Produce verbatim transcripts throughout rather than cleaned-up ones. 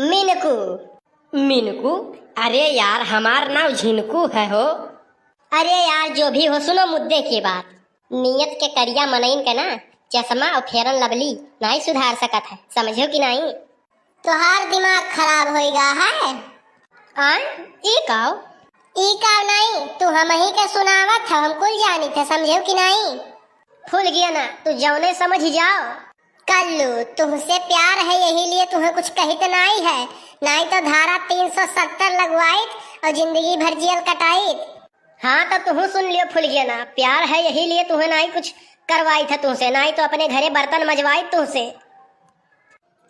मिनकू। मिनकू? अरे यार, हमार नाव झिनकू है हो। अरे यार, जो भी हो, सुनो मुद्दे की बात। नियत के करिया मनइन के ना चश्मा और Fair and Lovely नाई सुधार सकत है, समझो कि नाई? तोहार दिमाग खराब होइगा है। आय, ई काव? ई काव नाई, तू हमही के सुनावत है, हम कुल जानित है, समझो कि नाई? फुलगेना, तू जौने समझ जाओ। कल्लू, तुहसे प्यार है, यही लिए तुहें कुछ कहित नाई है, नाई तो धारा तीन सौ सत्तर लगवाइत और जिंदगी भर जेल कटाइत। हाँ, तो तुहू सुन लियो फुलगेना, प्यार है यही लिए तुहें नाई कुछ करवाइत है तुहसे, नाई तो अपने घरे बर्तन मजवाइत तुहसे।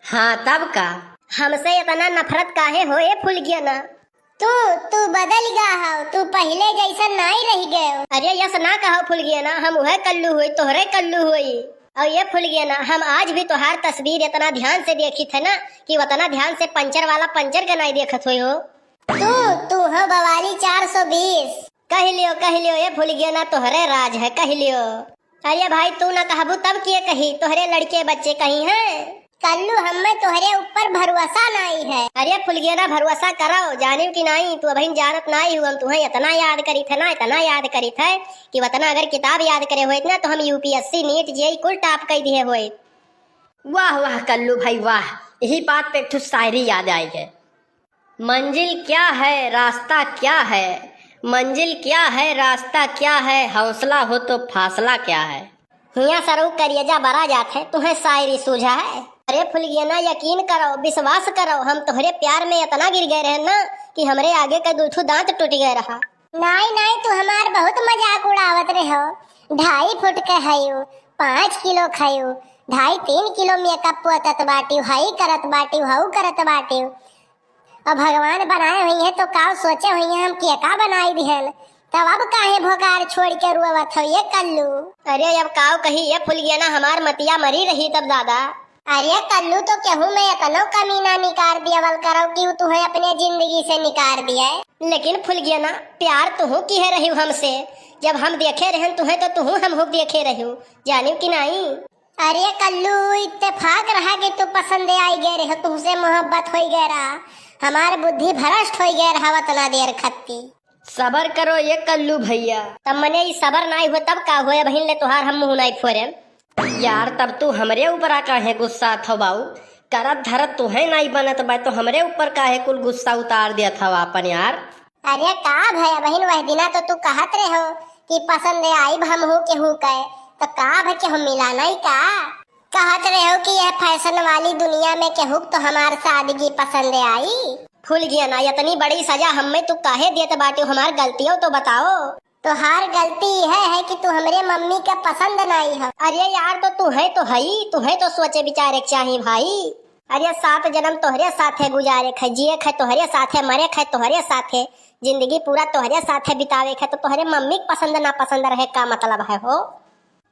हाँ, तब का? हमसे इतना नफरत काहे होए फुलगेना? तू, तू बदल गा हव, तू पहिले जैसन नाई रह गयो। अरे यस ना कहो फुलगेना, हम उहे कल्लू होई, तोहरे कल्लू होई। और ये फुलगेना, हम आज भी तोहार तस्वीर इतना ध्यान से देखित है ना कि उतना ध्यान से पंचर वाला पंचर के नाई देखत होई हो। तू, तू हो बवाली चार सौ बीस। कह लियो, कह लियो, ये फुलगेना तोहरे राज है, कह लियो। अरे भाई, तू ना कहबू तब के कही, तोहरे लड़के बच्चे कही हैं। कल्लू, हमें तोहरे ऊपर भरोसा नाई है। अरे फुलगेना, भरोसा करो, जानियो कि नाई, तू अबहिन जानत नाई हू, हम तुहें इतना याद करित है ना, इतना याद करित है कि उतना अगर किताब याद करे होइत ना तो हम U P S C, NEET, J E E कुल top कर दिए होइत। वाह वाह कल्लू भाई वाह, यही बात पे एक ठो शायरी याद आई है। मंजिल क्या है, रास्ता क्या है, मंजिल क्या है, रास्ता क्या है, हौसला हो तो फासला क्या है। हियाँ सरऊ करियजा बरा जात है, तुहें शायरी सूझा है। अरे फुलगेना, यकीन करो, विश्वास करो, हम तोहरे प्यार में इतना गिर गए रहे ना कि हमरे आगे का दू ठो दांत टूट गए रहा। नाई, नाई, तू हमार बहुत मजाक उड़ावत रहे हो। ढाई फुट के हयू, पाँच किलो खयू, ढाई तीन किलो मेकअप पोतत बाटियो, हई करत बाटियो, हऊ करत बाटियो। अब भगवान बनाए हुई है तो काव सोचे हुई है हम के का बनाई दिहन। तब अब काहे भोकार छोड़ के रोवत हो ये कल्लू? अरे अब काव कही ये फुलगेना, हमार मतिया मरी रही तब दादा। अरे कल्लू, तो केहू में इतनो कमी ना निकार दियावल करो कि उ तुहें अपने जिंदगी से निकार दिए। लेकिन फुलगेना, प्यार तुहू किहे रही हमसे, जब हम देखे रहन तुहें तो तुहू हमहू देखे रही, जानियो कि नाई? अरे कल्लू, इत्तेफाक रहा कि तू पसंद आई गए रहे, तुहसे मोहब्बत होई गए रहा, हमार बुद्धि भ्रष्ट होई गए रहा उतना देर खत्ती। सबर करो ये कल्लू भैया। तब मने ई सबर नाई हुए तब का हुए, अबहिन ले तोहार हम मुंह नाई फोरे। यार तब तू हमरे ऊपर आ काहे गुस्सा थो बाऊ? करत धरत तुहें नाई बनत बा तो हमरे ऊपर काहे कुल गुस्सा उतार दिया था अपन यार? अरे का भय, अबहिन वह दिना तो तू कहत रहे हो कि पसंद आइब हम हूँ केहू के, तो का भय केहू मिला नाई का? कहत रहे हो कि यह फैशन वाली दुनिया में केहू तो हमार सादगी पसंद आई। फुलगेना, इतनी बड़ी सजा हमें तू काहे देत बाटे, हमार गलतियों तो बताओ। तोहार गलती यह है कि तू हमरे मम्मी के पसंद नाई हो। अरे यार, तो तू है तो हई, तू है तो सोचे विचारे के चाही भाई। अरे सात जन्म तोहरे साथे गुजारे के है, जिए के है तोहरे साथे, मरे के है तोहरे साथे, जिंदगी पूरा तोहरे साथे बितावे के है, तो तोहरे मम्मी के पसंद ना पसंद रहे का मतलब है हो?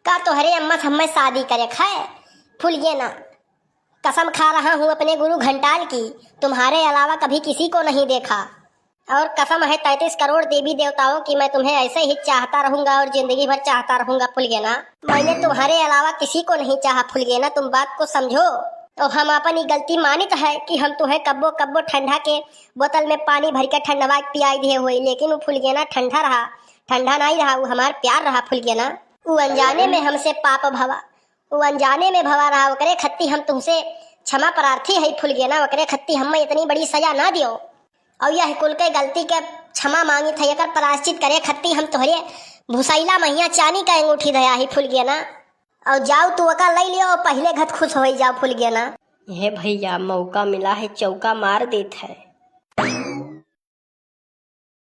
का तोहरे अम्मा से हमें शादी करे के है? फुलगेना, कसम खा रहा हूँ अपने गुरु घंटाल की, तुम्हारे अलावा कभी किसी को नहीं देखा। और कसम है तैंतीस करोड़ देवी देवताओं की, मैं तुम्हें ऐसे ही चाहता रहूंगा और जिंदगी भर चाहता रहूंगा फुलगेना। मैंने तुम्हारे अलावा किसी को नहीं चाहा फुलगेना, तुम बात को समझो। तो हम अपन ई गलती मानित है कि हम तुम्हें कब्बो कब्बो ठंडा के बोतल में पानी भर के ठंडवा के पियाई दिए हुए, लेकिन वो फुलगेना ठंडा रहा, ठंडा नहीं रहा, वो हमार प्यार रहा फुलगेना। वो अनजाने में हमसे पाप भवा, वो अनजाने में भवा रहा, ओकरे खत्ती हम तुमसे क्षमा प्रार्थी है फुलगेना, ओकरे खत्ती हमें इतनी बड़ी सजा ना दियो। और यह कुल के गलती के क्षमा मांगित है, एकर प्रायश्चित करे खत्ती हम तोहरे भुसैला महिया चानी का अंगूठी दया ही फुलगेना। और जाओ तू ओका लई लियो और पहले घत खुश होई जाओ फुलगेना। हे भैया, मौका मिला है, चौका मार देत है।